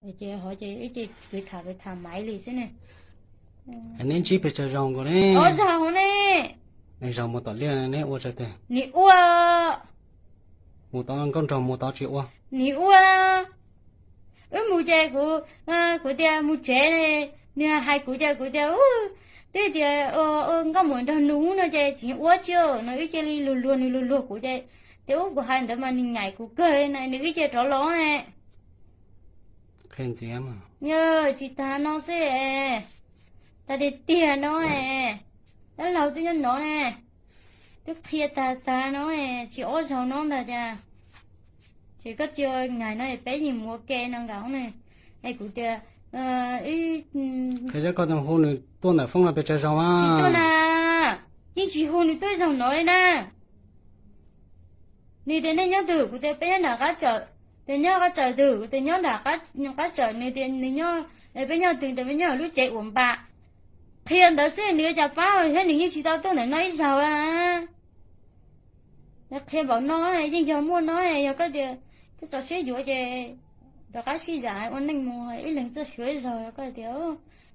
Ces hov ces ib ce kwv tham kwv tham maiv li xwb ne. Neb ntsib pes tsawg zaug nkaus ne? Ob zaug ne. Neb zaug mus tom liaj neb ua tsawg tes? Nws ua. Mus tod nkauj nraug mus tod tsis ua? Nws ua. Wb mus ces kuv, kuv tias mus tsev, nws hais kuv ces kuv tias, twb tias nkauj muam nrog nws no ces tsis ua tsi no, wb cia li luag luag nws luag luag kuv ces, tias ub kuv hais ntawd mas nws nyaim kuv kawg na, nws wb cia rov los ne. Qhia ntxiv. Yog tsis tas no xwb, tas tiag tiag no, dab laug twb nyob no ne, twb qhia tag tag no, tsis ob zaug no ntag cas. Ces koj cia ngaim no peb yeej mus ua ke no nkaus ne. Es kuv tias, qhia koj hu nws tuaj ntawm foob no pes tsawg zaug a? Tsis tuaj na, yeej tsis hu nws tuaj zaug no li na. Nws tias nej nyob twg, kuv tias peb nyob nram qab tsawm. Tias nyob qab tsawm twg, kuv tias nyob nram qab tsawm, nws tias nws nyob, peb nyob twg, tias peb nyob lub tsev uas npam. Qhia ntawd xwb nws ua cas pab thiab, nws yeej tsis tau tuaj ntawm no ib zaug a. Qhia npaum no yeej yog muaj no, yog koj tias koj txaus siab yuav ces rov qab sib zam ua neej mus ib leeg txoj suav ib zaug, koj tias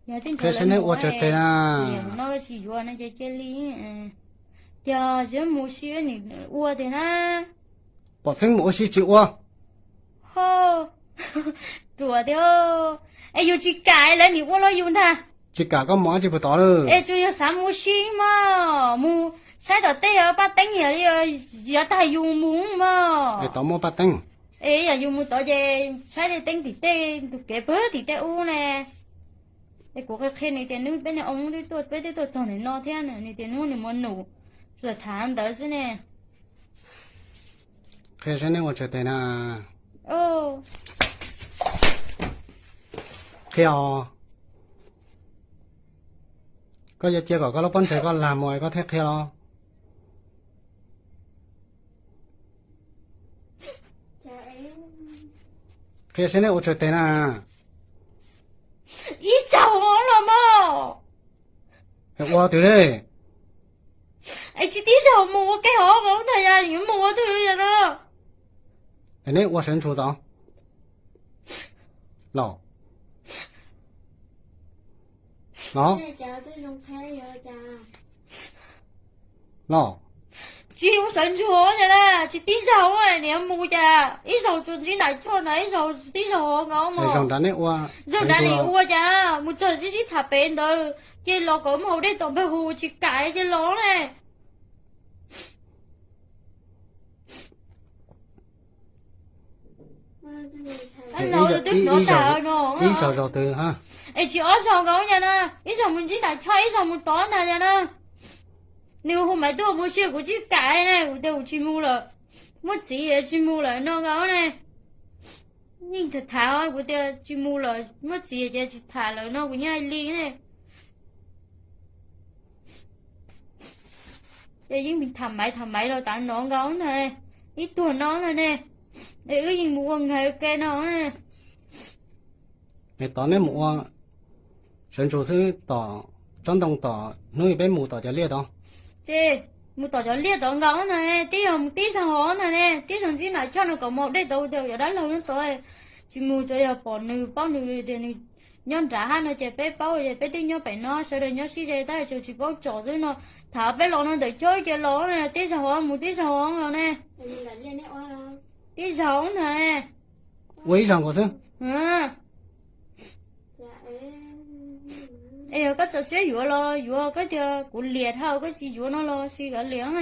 yog tej nrog lawv mus ua tsawg tes na, mus no tsis yuav no ces cia li. Tias tsis mus sib ua tiag na. Pom xeeb mus ua si tsis ua. Ho, ruam tiag. Es yus tsis kam lawv nim ua los yus ntag. Tsis kam koj mus dab tsi puag tod lawm? Es tsuas yog xav mus si mog, mus saib tom tej paj teeb, yog tag yus mus mog. Es tod muaj paj teeb. Es yog yus mus tod ces saib tej teeb tim tej tus kev pag tim tej ub ne. Es kuv qhia qhia nws tias nws peb niag oo twb tuaj, peb twb tuaj txog ntawm no thiab, nws tias nws muaj nws mus num, tsuas tham ntawd xwb ne. Qhia saib nej ua tsawg tes na. Qhia os. Koj yuav cia kom koj lub pob ntseg koj lag mus koj thiaj qhia los? Qhia saib nej ua tsawg tes na. Ib zaug los mas. Ua twg li? Es tsis tib zaug mus ua ke hov ntag, yog mus ua twg no. Es neb ua sawv ntsug tod los? Los? Los? Tsis ua sawv ntsug cas, tsis tib zaug, nim mus cas ib zaug tsuas ntsib nram choj ntawd, ib zaug tib zaug nkaus. Zaug nrad neb ua, zaug nrad nim ua cas mus txog sib sib tham pem ntawd ces los kom mus haus dej tom npawg hu tsis kam ces los ne. Los twb hnov tas no. Ib zaug zaug twg? Es tsis ob zaug nkaus cas na, ib zaug mus ntsib nram choj, ib zaug mus tod ntag cas na. Nws hu Maiv tuaj mus sib kuv tsis kam na, kuv tias kuv tsis mus lawm, muaj txiv tsis mus lawm no nkaus ne. Yeej tham tham kuv tias tsis mus lawm, muaj txiv ces tsis tham lawm no kuv yeej hais li ne. Ces yeej tham Maiv tham Maiv los tas no nkaus ntag, ib tuag no ntag ne. Es wb yeej mus ua nkag ua ke no. Es tod neb mus ua sawv ntsug xwb, tom tsob ntoo tom hnub peb mus tom cov liaj tod. Ces mus tom cov liaj tod nkaus ntag, tib zaug mus tib zaug hov ntag ne, tib zaug ntsib nram choj no kom mus haus dej tod, yog dab laug nyob tod. Tsis mus tsuas yog pom nws paub nws tias nws nyob nrad hab no ces peb paub ces peb twb nyob pem no, sawv daws nyob sib ze tab tsuas tsis paub tsom xwb no. Tham peb los no ntawm choj ces los, tib zaug hov mus tib zaug hov no ne. Tib zaug ntag. Ua ib zaug nkaus xwb. Es yog koj txaus siab yuav los yuav, koj tias kuv liam dhau koj tsis yuav no los sis kav liam.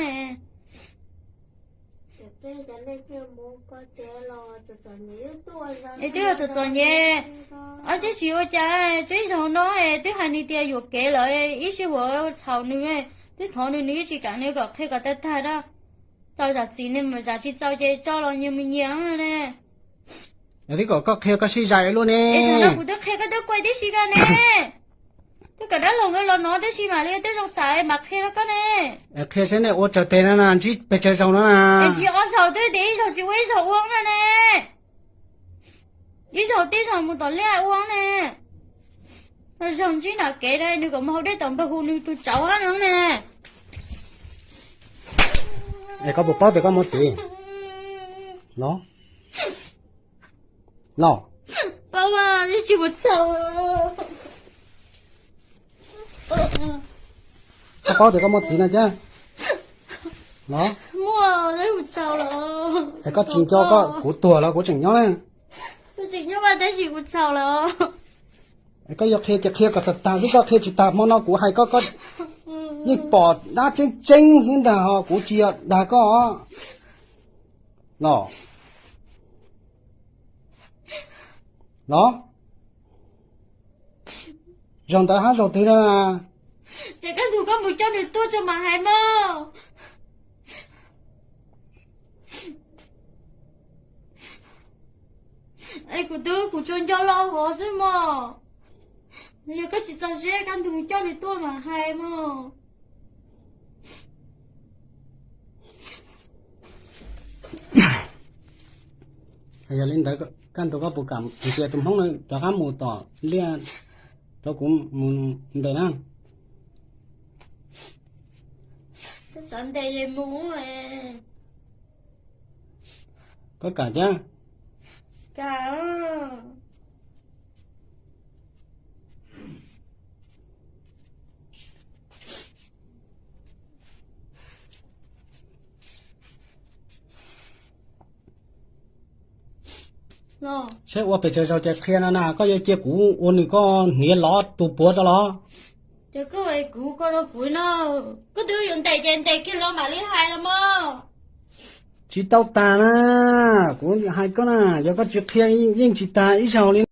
Es twb yog txom txom nyem, ob tseeb tsis ua cas, tseeb zaug no es twb hais nws tias yuam kev lawm, ib sij huam txhaum nws, twb thov nws nws yeej tsis kam, nws kom qhia kom tag tag da. Txaus zam txim ne, zam tsis txaus ces tso los nyias mus nyias ne. Twb kom koj qhia koj sib zais lub ne. Kuv twb qhia koj twb kuaj tib si ko ne. Twb kom dab laug nkawd los no tib si mam li twb zoo xaiv mam qhia rau koj ne. Qhia saib nej ua tsawg teg no na, ntsib pes tsawg zaug no na. Ntsib ob zaug twb tias ib zaug tsis ua ib zaug ua na ne. Ib zaug tib zaug mus tom liaj ua ne. Zaug ntsib nram kev na, nws kom mus haus dej tom npawg hu nws tus tsauv hab no ne. Es koj puas paub tias koj muaj txiv? Los, los, paub. Tsis mus txhaum. Koj paub tias koj muaj txiv no thiab los? Es koj tsis nco koj kuv tuag los kuv tseem nyob na. Koj yuav qhia ces qhia kom tag tag xwb, koj qhia tsis tag hmo no kuv hais koj, koj yeej pom dab tseeb tseeb xwb ntag ho kuv tsis yog dag koj os. Los, los, zaum ntawd hab zaum twg na? Ces koj ntug koj mus coj nws tuaj tso mas hais mog. Es kuv twb, kuv tsuas nco lo hov xwb mog. Yog koj tsis txaus siab koj ntug mus coj nws tuaj mas hais mog. Yog li ntawd kaj ntug koj puas kam ntxias tus Hmoob no rov qab mus tom liaj rau kuv mus ntes na? Koj xav ntes es mus. Koj kam thiab? Kam. Saib ua pes tsawg zaus ces qhia no na, koj yuav cia kuv ua nws koj hniav lov tus puav rau los? Ces koj, kuv, koj rau kuv no, koj twb yuav ntes ces ntes kiag los mam li hais los mog. Tsis tau tas na, kuv hais koj na, yog koj tsis qhia yeej tsis tas ib zaug li.